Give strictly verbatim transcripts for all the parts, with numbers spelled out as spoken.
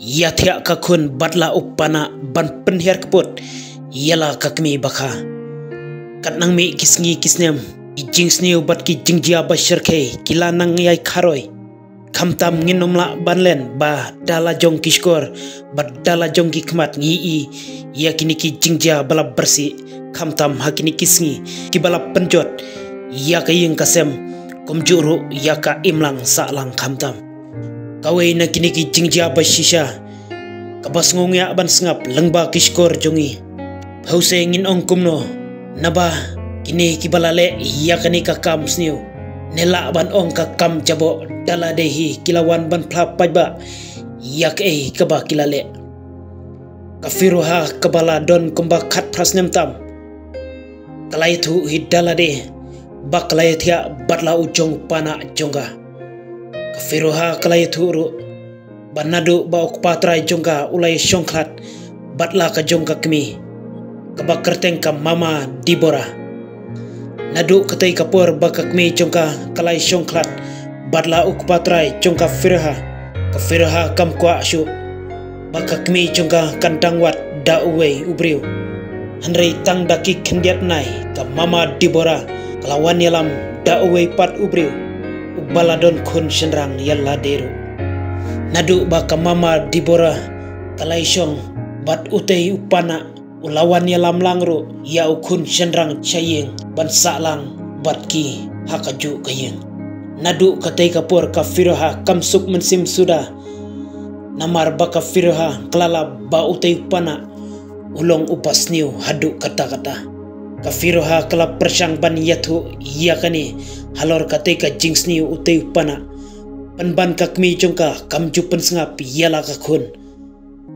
ïa thiah ka khun bad la u pana ban pynhiar kput ïa la ka kmie bakha. Katnang mih ki sngi ki snem, ki jingsniew bad ki jingjia ba shyrkhei ki la nang ïai kharoi. Khamtam ngin ym lah ban len ba da la jong ki shkor bad da la jong ki khmat ngi i ïa kine ki jingjia ba la byrsi, khamtam ha kine ki sngi ki ba la pynjot ïa ka ïing ka sem, kumjuh ruh ïa ka imlang sahlang khamtam. Kawei na kine ki jingjia ba shisha kaba sngew ngiah ban sngap lyngba ki shkor jong ngi. Hawse ngin ong kumno, naba kine ki ba la leh ïa kane ka kam sniew ne lah ban ong ka kam jaboh da lade hi ki la wan ban phla paidbah ïa kaei kaba ki la leh. Ka Firoha kaba la don kumba khatphra snem tam, ka la ïathuh hi da lade ba ka la ïathiah bad la u jong pana jong ka. Ka Firoha ka la ïathuh ruh ba naduh ba u kpa trai jong ka u la ïashong khlad bad la ka jong ka kmie kaba kyrteng ka Mama Dibora. Naduh katei ka por ba ka kmie jong ka ka la ïashong khlad bad la u kpa trai jong ka Firoha, ka Firoha kam kwah shuh ba ka kmie jong ka kan dang wad da uwei u briew. Hynrei tang da ki khyndiat bnai ka Mama Dibora ka la wan ïalam da uwei pat u briew, u ba la don khun shynrang ïa lade ruh. Naduh ba ka Mama Dibora ka la ïashong bad utei u pana, u la wan ïalam lang ruh ïa u khun shynrang sha ïing ban sahlang bad ki ha kajuh ka ïing. Naduh katei ka por ka Firoha kam suk mynsiem suda, namar ba ka Firoha ka la lap ba utei u pana u long u ba sniew haduh katta katta. Ka Firoha ka la pyrshang ban ïathuh ïa kane halor katei ka jingsniew utei u pana, pynban ka kmie jong ka kam ju pynsngap ïa la ka khun.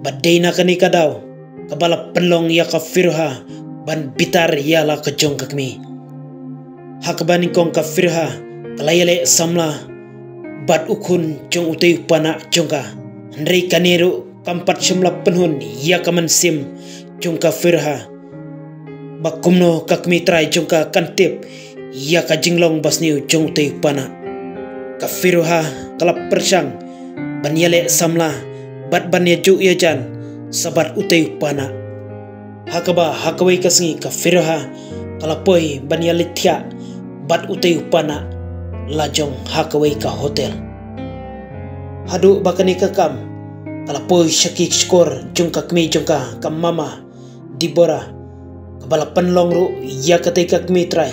Bad dei na kane ka daw kaba la pynlong ïa ka Firoha ban bitar ïa la ka jong ka kmie. Ha kaba nyngkong ka Firoha ka la ïaleh samla bad u khun jong utei u pana jong ka. Hynrei kane ruh kam pat shym la pynhun ïa ka mynsiem jong ka Firoha ba kumno ka kmie trai jong ka kan tip ïa ka jinglong ba sniew jong utei u pana. Ka Firoha ka la pyrshang ban ïaleh samla bad ban ïajuh ïajan sa bad utei u pana. Ha kaba ha kawei ka sngi ka Firoha ka la poi ban ïaleit thiah bad utei u pana la jong ha kawei ka hotel. Haduh ba kane ka kam ka la poi sha ki shkor jong ka kmie jong ka, ka Mama Dibora, kaba la pynlong ruh ïa katei ka kmie trai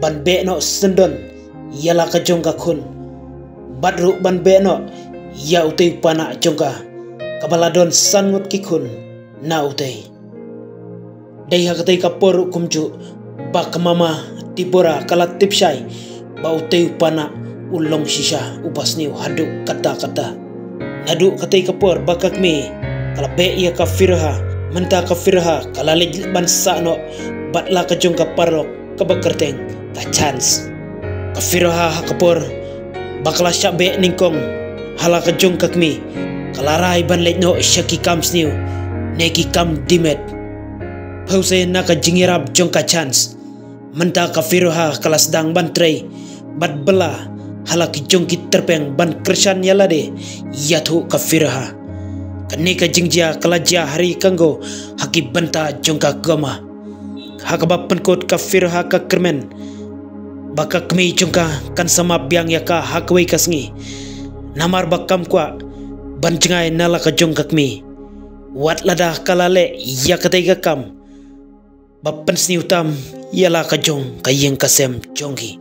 ban beh noh syndon ïa la ka jong ka khun, bad ruh ban beh noh ïa utei u pana jong ka kaba la don san ngut ki khun na utei. Dei ha katei ka por ruh kumjuh ba ka Mama Dibora ka la tip shai ba utei u pana u long shisha u ba sniew haduh katta katta. Naduh katei ka por ba ka kmie ka la beh ïa ka Firoha, mynta ka Firoha ka la leit ban sah noh bad la ka jong ka paralok kaba kyrteng ka Chance. Ka Firoha ha ka por ba ka la shah beh nyngkong ha la ka jong ka kmie, ka la rai ban leit noh sha ki kam sniew ne ki kam dimet. Phewse na ka jingïarap jong ka Chance, mynta ka Firoha ka la sdang ban trei bad bylla ha la ki jong ki tyrpeng ban kyrshan ïa lade ïathuh ka Firoha. Kane ka jingjia ka la jia ha ri Kango ha ki bynta jong ka Goma. Ha kaba pynkut ka Firoha ka kyrmen ba ka kmie jong ka kan sa map biang ïa ka ha kawei ka sngi, namar ba kam kwah ban jngai na la ka jong ka kmie. Wat lada ka la leh ïa katei ka kam ba pynsniew tam ïa la ka jong ka ïing ka sem jong ki.